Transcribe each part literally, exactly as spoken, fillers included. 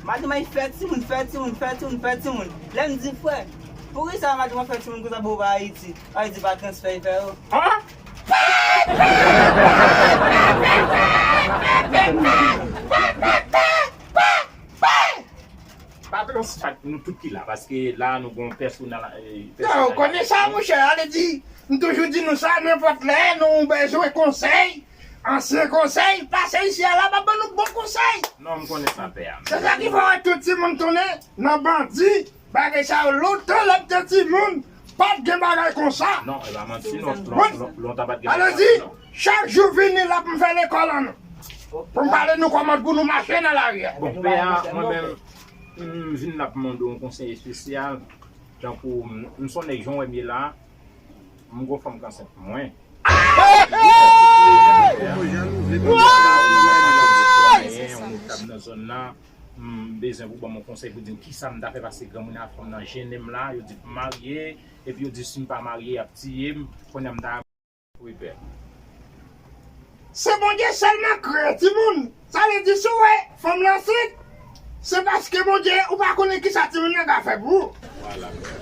Madanm mwen fè timoun, fè timoun, fè timoun, fè timoun. Lè m di frè, poukisa madanm mwen fè timoun konsa pou ou pa Ayiti? Ayiti pa transfè fè yo. Patron, sa nou tout ki la, paske la nou gon pèsonal. Non, ou konnen sa, monchè, ale di, m toujou di nou sa, nenpòt lè nou bezwen konsèy, ansyen konsèy, pase isi a la, m ap ban nou bon konsèy. Non, m konnen sa, pè a. Se sa ki fè wè tout timoun tounen nan bandi, bagay sa yo, lontan lè m te timoun, pa t gen bagay konsa. Non, e pa manti, non, lontan pa t gen bagay konsa, non. Ale di, chak jou vini la pou m fè lekòl an nou. Pou m pale nou kòman pou nou mache nan lari a. Bon, pè a, mwen menm, m vin la pou mande yon konsèy espesyal. Tankou m, m sonn nèg jan w wè m ye la, m gon fanm k ansent pou mwen. Yon notab nan zòn nan, m bezwen pou ban m yon konsèy pou di m kisa m ta fè paske granmoun ak fanm nan jennen m la, yo di pou m marye, epi yo di si m pa marye, y ap tiye m, kounye a m ta Wi, pè. Se Bondye sèlman k kreye timoun. Sa vle di si w wè fanm lan ansent, se paske Bondye ou pa konnen kisa timoun nan ka fè pou ou. Vwala, pè.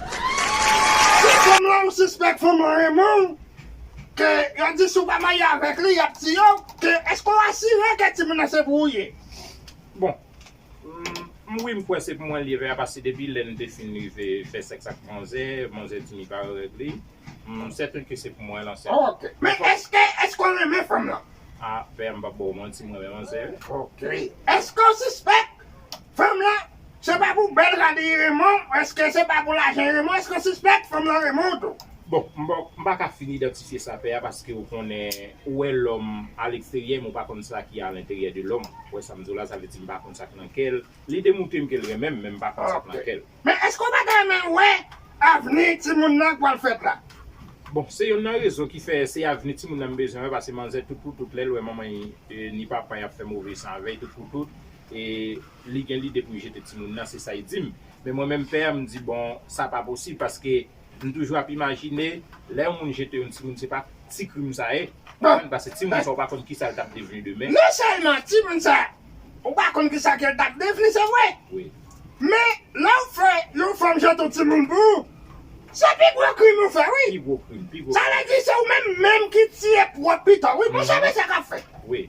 Si fanm lan ou sispèk fanm lan renmen w, ke yo di si w pa marye avèk li, y ap tiye w, ke èske w asire ke timoun nan se pou ou ye? Bon, M, m, wi, m kwè se pou mwen l ye, pè a, paske depi lè n te fin rive fè sèks ak manzè, manzè di m li pa wè règ li. M sèten ke se pou mwen l ansent. Ok. Men èske, èske w renmen fanm lan? A, pè a, m p ap ba w manti, m renmen manzè, wi. Ok. Èske w sispèk fanm lan, se pa pou bèl rad li renmen w, èske se pa pou lajan li renmen w, èske w sispèk fanm lan renmen w tou? Bon, m pa, m pa ka fin idantifye sa, pè a, paske ou konnen, ou wè lòm a leksteryè, men ou pa konn sa ki a lenteryè de lòm. Ou wè sa m di w la, sa vle di m pa konn sa k nan kè l. Li te montre m ke l renmen m, men m pa konn sa k nan kè l. Men èske w pa ta renmen wè avni timoun nan k pral fèt la? Bon, se youn nan rezon ki fè se avni timoun nan m bezwen wè, paske manzè tout pou tout, lè l wè manman l, e, ni papa l ap fè move san avè l, tout pou tout, e, li gen lide pou l jete timoun nan, se sa l di m. Men mwen menm pè a, m di, bon, sa pa posib, paske m toujou ap imajine, lè yon moun jete yon timoun, se pa ti krim sa ye. Konprann? Paske timoun sa, ou pa konn kisa l t ap devni demen. Non sèlman timoun sa, ou pa konn kisa ke l t ap devni, se vre. Wi. Men, lè w fè yon fanm jete yon timoun pou ou, se pi gwo krim ou fè, wi. Pi gwo krim, pi gwo krim. Sa vle di se ou menm menm ki tiye pwòp pitit ou, wi. Monchè, men sa k ap fèt. Wi.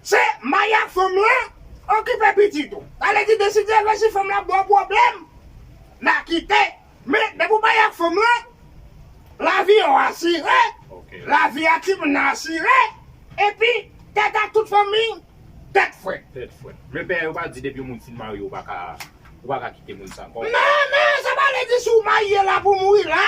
Se mayi ak fanm lan okipe pitit ou. Sa vle di, depi Dye vle, si fanm lan ba w pwoblèm, n a kite. Men, depi w mayi ak fanm lan, lavi w asire, ok, lavi a timoun nan asire, epi tèt a tout fanmi, tèt frèt. Tèt frèt. Men pè, yo pa di depi yon moun fin marye, ou pa ka, ou pa ka kite moun sa ankò. Non, non, sa pa vle di si w marye la pou mouri la.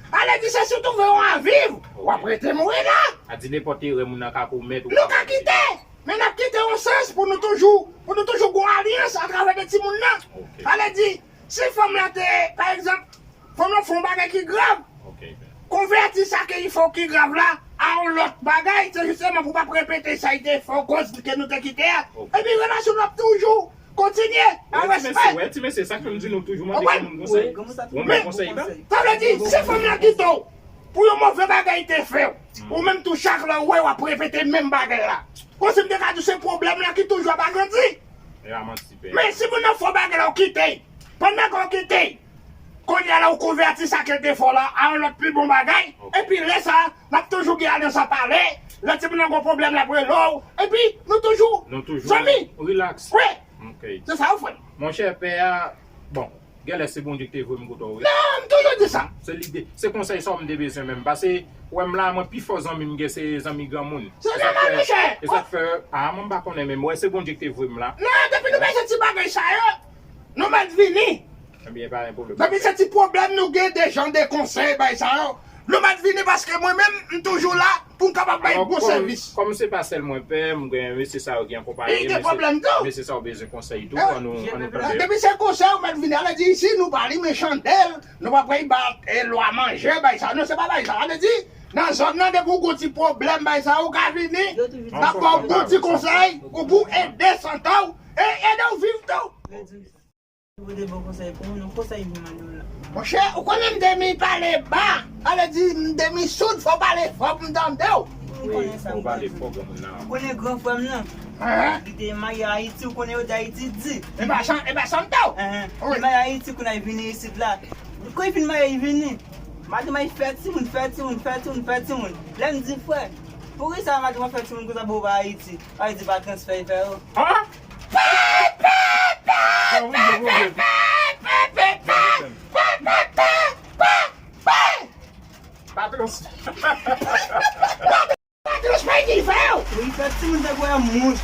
Sa vle di se si w twouve w a viv, w ap rete mouri la. A di nenpòt erè moun nan ka komèt, ou ka kite. Men n ap kite yon sans pou nou toujou, pou nou toujou gon alyans atravè de timoun nan. Ok. Sa vle di, si fanm lan te, pa egzanp, fanm lan fè yon bagay ki grav, ok, konvèti sa ke li fè w ki grav la a yon lòt bagay, se jisteman pou w p ap repete sa li te fè w koz ke nou te kite a. Ok. Epi relasyon nou ap toujou kontinye an respè. Wè, ti mesye, wè, ti mesye, sa k fè m di nou toujou mande granmoun konsèy. Ou konprann? Ou konprann konsèy, pè? Sa vle di, si fanm lan kite w pou yon move bagay li te fè w, ou menm tou chak lè w wè w ap repete menm bagay la. Kòmsi m te ka di w se pwoblèm lan ki toujou ap agrandi. E a manti, pè. Men si moun nan fè w bagay la, ou kite l. Pandan ke w kite l, kounye a la ou konvèti sa ke l te fè w la a yon lòt pi bon bagay. Ok. Epi lè sa a, n ap toujou gen alyans ap pale. Lè timoun nan gon pwoblèm, l ap rele w. Epi nou toujou zanmi. Nou toujou relax. Wi. Ok. Se sa wi, frè m. Monchè, pè a, bon, genlè se Bondye ki te voye m kote w, wi. Non, m toujou di sa. Se lide, se konsèy sa w m te bezwen menm. Paske, wè m la, mwen pi fò zanmi m gen se zanmi granmoun. Se nòmal, monchè. E sa k fè, a, mwen m pa konnen menm. Wè, se Bondye ki te voye m la. Non, depi nou bezwen ti bagay sa yo, nou mèt vini. Ebyen, pa gen pwoblèm. Depi se ti pwoblèm nou gen, de jan de konsèy, bay sa yo, nou mèt vini paske mwen menm, m toujou la pou m kapab bay bon sèvis. Alò, kòm, kòm se pa sèl mwen pè, m gen mesye sa yo gen konpayi, li gen pwoblèm tou. Mesye sa yo bezwen konsèy tou, ann nou, ann nou tande. Depi se konsèy, ou mèt vini. Ale di isi, nou pa limen chandèl, nou pa pral ba, e, lwa manje, bay sa. Non, se pa bay sa. Ale di, nan zòn nan, depi w gon ti pwoblèm, bay sa, ou ka vini, n ap ba w bon ti konsèy, ou pou ede sante w, e ede w viv tou. Ou te bon konsèy pou nou, konsèy pou mande w la. Monchè, ou konnen m te mi pale ba. Ale di, m te mi soud, fò w pale fò pou m tande w. Ou konnen sa, ou pale fò granmoun nan. Ou konnen gran frè m nan? Li te marye Ayiti, ou konnen yo di Ayiti di. E pa Chan-, e pa Chantal? Li marye Ayiti, kounye a li vini isit la. Kou li fin marye, li vini. Madanm li fè timoun, fè timoun, fè timoun, fè timoun. Lè m di frè, poukisa madanm ou fè timoun konsa pou ou pa Ayiti? Ayiti pa transfè, li fè yo. Patron. Patron, se pa li ki fè yo. Li fè timoun tankou yon mouch.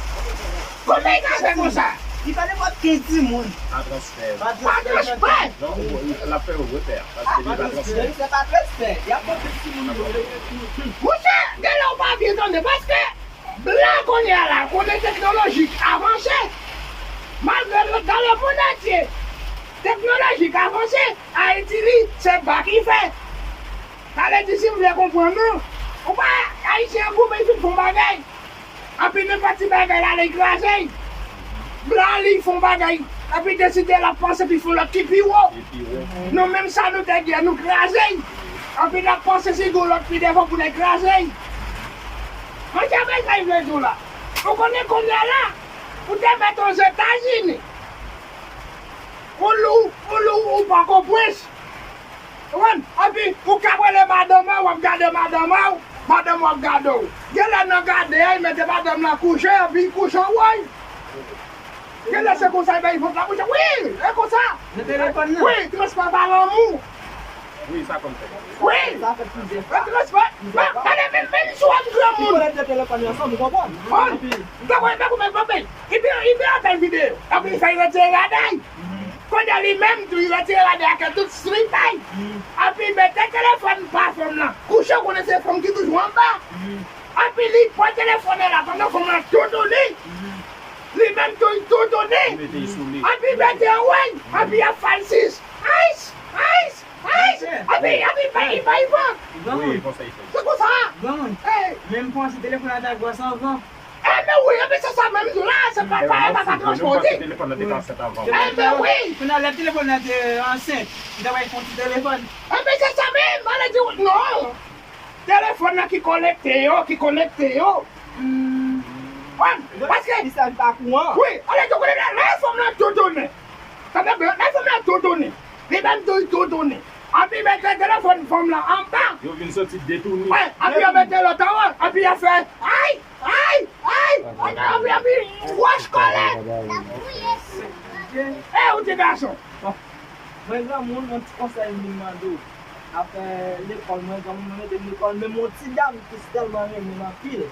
Kòman li ka fè konsa? Li fè nenpòt ki timoun. Patron, se pa. Non, ou, ou, l ap fè yo repè. Paske li pa transfè. Se pa transfè. Y ap pote timoun yo. Monchè, genlè ou pa byen tande, paske blan kounye a la, konnen teknoloji avanse. Malgre dans le monde entier, teknoloji avanse, Ayiti li, se pa ki fè. Sa vle di, si m vle konprann nou, ou pa Ayisyen an goumen, fin fè yon bagay. Anpi nenpòt ti bagay la, li kraze. Blan li fè yon bagay. Anpi deside l ap panse pi fon lòt ki pi wo. Non, menm sa nou te gen, nou kraze. Anpi n ap panse si gen lòt pi devan pou n kraze. Mwen te bezwen vle di w la. Ou konnen kounye a la, ou te mèt Ozetazini. Ou lou, ou lou, ou poko prens. Ou konprann? Anpi, ou ka prele madanm ou, w ap gade madanm ou, madanm ou ap gade w. Genlè nan gade a, li mete madanm lan kouche, anpi li kouche w, woy. Genlè se konsa, li bay vant la kouche. Wi, e konsa. Nan telefòn nan? Wi, transpè pa lanmou. Wi, sa konn fèt. Wi. Sa fèt plizyè fwa. Transfè. Gade, menm, menm si w ap granmoun. Li konekte telefòn yo ansanm, ou konprann? Konn. Epi, m ta wè, men kouman, men, men, epi, epi, apèl videyo. Epi, fè l retire rad a l. Kounye a, li menm tou, li retire rad a l ak tout slipay. Epi, mete telefòn pa fanm lan. Kouche, ou konnen se fanm ki toujou anba. Epi, li pran telefòn la, pandan fanm lan toutouni. Li menm tou, li toutouni. Li mete l sou li. Epi, mete anwèy. Epi, y ap fè l sis. Ice, ice. Ay, epi, epi, bay, bay van. Wi, konsa l fè. Se konsa. Granmoun. Men m panse telefòn la ta gwòs anvan. Enben wi, enben se sa menm tou la, se pa, pa, pa, pa transpòte. Telefòn nan te ka ansent anvan. Enben wi. Kounye a, lè telefòn nan te ansent, li ta bay fon ti telefòn. Enben se sa menm, ale di w, non. Telefòn nan ki konekte yo, ki konekte yo. Wi, paske li sèvi pa kouran. Wi, ale di w konnen lè, lè fanm nan toutouni. Tande byen, lè fanm nan toutouni. Li menm tou, li toutouni. Anpi mete telefòn fanm lan anba. Yo vin soti detouni. Wi, anpi yo mete lòt anwo. Anpi yo fè, ay, ay, ay. Anpi, anpi, anpi, wòch kòlè. E, ou ti gason. Bon, mwen granmoun, yon ti konsèy m vin mande w. Afè lekòl, mwen granmoun, mwen mete m lekòl, men yon ti dam ki tèlman renmen m anpil.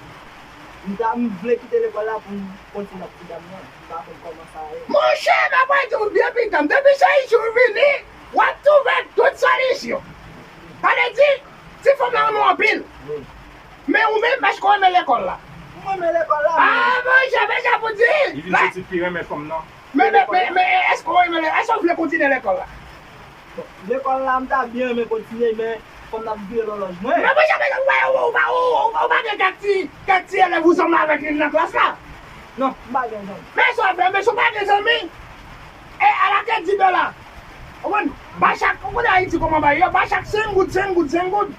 M ta, m vle kite lekòl la pou m kontinye ak ti dam nan. M pa konn kòman sa ye. Monchè, m ap di w byen, pitit m, depi se isit ou vini, w ap twouve tout solisyon. Sa vle di, ti fanm lan renmen w anpil. Men ou menm, èske w renmen lekòl la? M renmen lekòl la, men... Ah, monchè, men sa pou di. Li vin soti pi renmen fanm nan. Men, men, men, men, èske w renmen le-, èske w vle kontinye lekòl la? Bon, lekòl la, m ta byen renmen kontinye, men fò m t ap vire lòlòj mwen. Men, monchè, men, ou pa, ou, ou pa, ou, ou, ou pa gen kèk ti, kèk ti elèv ou sanble avèk li nan klas la? Non, m pa gen zanmi. Men sa w ap fè, men si w pa gen zanmi, e ala kèk di dola. Ou konprann? Ba chak, ou konnen Ayiti kòman bagay yo, ba chak senk goud, senk goud, senk goud.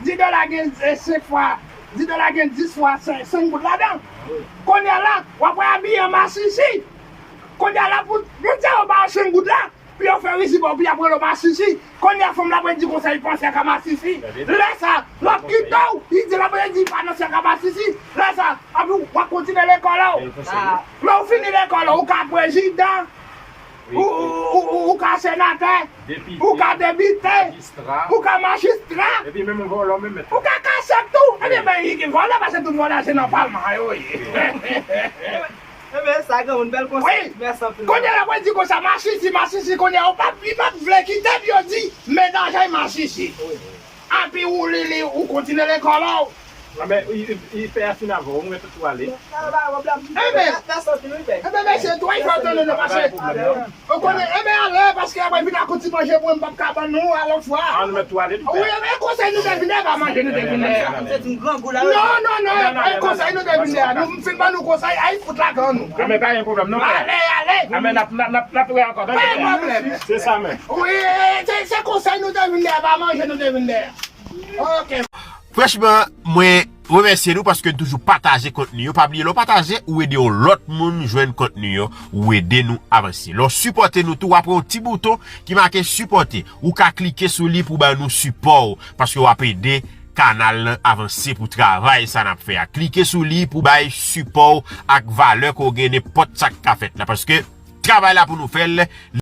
Di dola gen, e, senk fwa, di dola gen dis fwa senk, senk goud ladan. Kounye a la, w ap wè abiye an masisi. Kounye a la, pou moun sa yo ba w senk goud la, pou yo fè rizi ba w, pou y ap rele w masisi. Kounye a, fanm la pral di konsa, li panse ak masisi. Lè sa, l ap kite w, li di l ap redi pa nan sèk ak masisi. Lè sa, anpi w ap kontinye lekòl ou. Lè w fini lekòl ou, ou ka prezidan, ou, ou, ou, ou, ou ka senatè, ou ka depite, ou ka majistra. Epi menm vòlò menm mèt. Ou ka kasèk tou. Ebyen, men, vòlò, paske tout vòlò se nan palman yo ye. Ebyen, sa granmoun, bèl konsèy. Wi. Mèsi anpil. Kounye a, l ap di konsa, masisi, masisi, kounye a, ou p ap, li p ap vle kite, epi yo di, mennaj ay masisi. Wi. Anpi ou, li, li, ou kontinye lekòl ou. Anben, i, i, i fè a fin avè w, ou mèt tou ale. Sa pa pwoblèm. Enben, mèsi anpil, wi, bèk. Enben, mèsi, tou, i fè w tande nou pase. Ou konnen, enben, ale, paske apre vin ak yon ti manje pou mwen, m p ap ka ban nou a lòt fwa. An, nou mèt tou ale, tou. Wi, enben, konsèy nou te vin dèyè, pa manje nou te vin dèyè. Non, non, non, e konsèy nou te vin dèyè. Nou fin ban nou konsèy, ay fout lajan nou. Enben, pa gen pwoblèm, non, frè. Ale, ale. Enben, n ap, n ap, n ap, n ap wè ankò, tande. Pa gen pwoblèm. Se sa menm. Wi, se, se konsèy nou te vin dèyè, pa manje nou te vin dèyè. Ok. Franchman, mwen remèsye nou paske n toujou pataje kontni yo. Pa bliye, lè w pataje, ou ede yon lòt moun jwenn kontni yo, ou ede nou avanse. Lè w sipòte nou tou, w ap wè yon ti bouton ki make sipòte. Ou ka klike sou li pou ban nou sipò w, paske w ap ede kanal lan avanse pou travay sa n ap fè a. Klike sou li pou bay sipò w ak valè ke w gen nenpòt sa k ka fèt la. Paske travay la pou nou fè l,